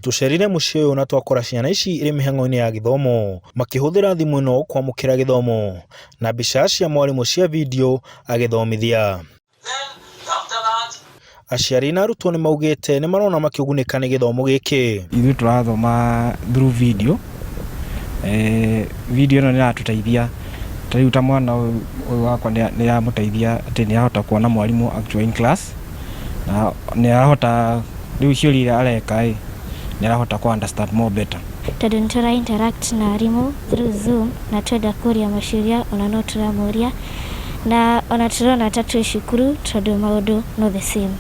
Tũcerire mũciĩ ũyũ na twakora ciana ici irĩ mĩhang'o-inĩ ya gĩthomo makĩhũthĩra thimũ ĩno kwamũkĩra gĩthomo na mbica cia mwarimũ cia video agĩthomithia. Aciari na arutwo nĩ maugĩte nĩ marona makĩgunĩka nĩ gĩthomo gĩkĩ. Ithuĩ tũrathoma through video. Video ĩno nĩ ĩratũteithia ta rĩu ta mwana ũyũ wakwa nĩ ĩramũteithia atĩ nĩ arahota kuona mwarimũ actually in class na nĩ arahota rĩu ciũria iria areka ĩ nĩ arahota kũ understand more better. Tondũ nĩ tũra interact na arimũ through Zoom na twenda kũria maciũria ona no tũramoria na ona tũrona ta twĩ cukuru tondũ maũndũ no the same.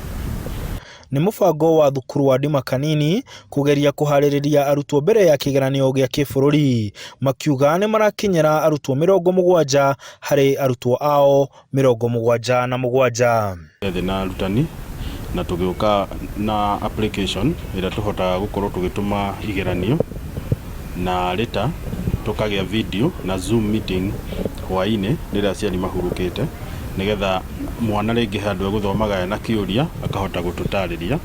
Nĩ mũbango wa thukuru wa Ndimakanini kũgeria kũharĩrĩria arutwo mbere ya kĩgeranio gĩa kĩbũrũri. Makiuga nĩ marakinyĩra arutwo 70 harĩ arutwo ao 77. Thĩ na arutani na tũgĩũka na application ĩrĩa tũhotaga gũkorwo tũgĩtũma igeranio na later tũkagĩa video na Zoom meeting hwaĩ-inĩ rĩrĩa aciari mahurũkĩte, nĩgetha mwana rĩngĩ handũ egũthomaga ena kĩũria akahota gũtũtarĩria.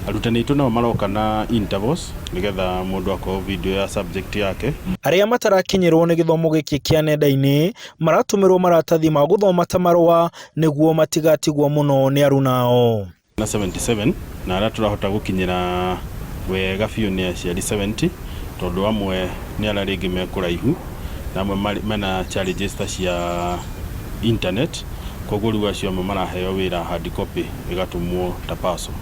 Arutani aitũ nao maroka na intervals nĩgetha mũndũ akorwo video ya subject yake. Arĩa matarakinyĩrwo nĩ gĩthomo gĩkĩ kĩa nenda-inĩ maratũmĩrwo maratathi ma gũthoma ta marũa nĩguo matigatigwo mũno nĩ arunao. Na 77 na arĩa tũrahota gũkinyĩra wega biũ nĩ aciari 70, tondũ amwe nĩ arĩa rĩngĩ me kũraihu na amwe mena challenges ta cia internet, koguo rĩu acio amwe maraheo wĩra hard copy ĩgatũmwo ta parcel.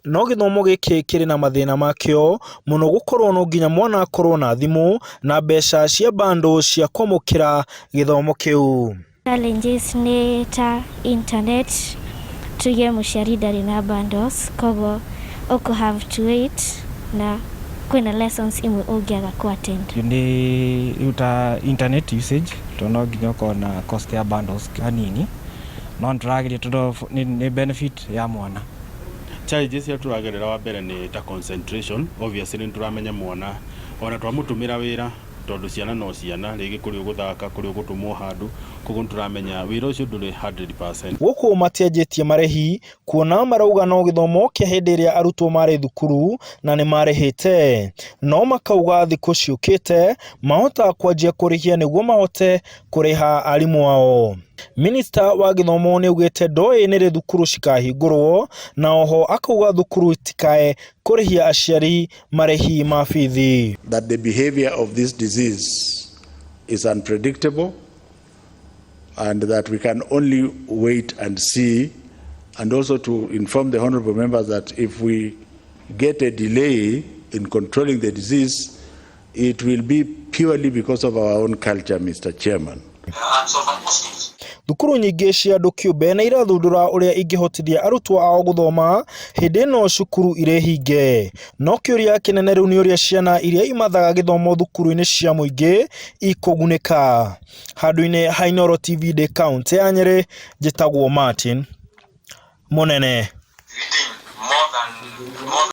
No gĩthomo gĩkĩ kĩrĩ na mathĩna makĩo mũno gũkorwo no nginya mwana akorwo na thimũ na mbeca cia bundle cia kwamũkĩra gĩthomo kĩu. Challenges nĩ ta internet, tuge mũciari ndarĩ na bundles, koguo ũkũ have to wait na kwĩna lessons imwe ũngĩaga kũ attend. Nĩ rĩu ta internet usage, tondũ no nginya ũkorwo na cost ya bundles hanini, no nĩ tũrageria tondũ nĩ benefit ya mwana. Challenges iria tũragerera, wa mbere nĩ ta concentration. Obviously nĩ tũramenya mwana ona twamũtũmĩra wĩra, tondũ ciana no ciana, rĩngĩ kũrĩ ũgũthaka, kũrĩ ũgũtũmwo handũ, koguo nĩ tũramenya wĩra ũcio ndũrĩ 100%. Gũkũ matianjĩtie marĩhi kuona marauga no gĩthomo kĩa hĩndĩ ĩrĩa arutwo marĩ thukuru na nĩ marĩhĩte, no makauga thikũ ciũkĩte mahota kwanjia kũrĩhia nĩguo mahote kũrĩha arimũ ao. Minista wa gĩthomo nĩ augĩte ndoĩ nĩrĩ thukuru cikahingũrwo, na oho akauga thukuru itikae kũrĩhia aciari marĩhi ma bithi. That the behavior of this disease is unpredictable and that we can only wait and see, and also to inform the honorable members that if we get a delay in controlling the disease, it will be purely because of our own culture, Mr. Chairman. Thukuru nyingĩ cia andũ kĩũmbe nĩ irathundũra ũrĩa ingĩhotithia arutwo ao gũthoma hĩndĩ ĩno cukuru irĩ hinge. No kĩũria kĩnene rĩu nĩ ũrĩa ciana iria imathaga gĩthomo thukuru-inĩ cia mũingĩ ikũgunĩka. Handũ-inĩ ha Inooro TV ndĩ kaũntĩ ya Nyĩrĩ, njĩtagwo Martin Mũnene.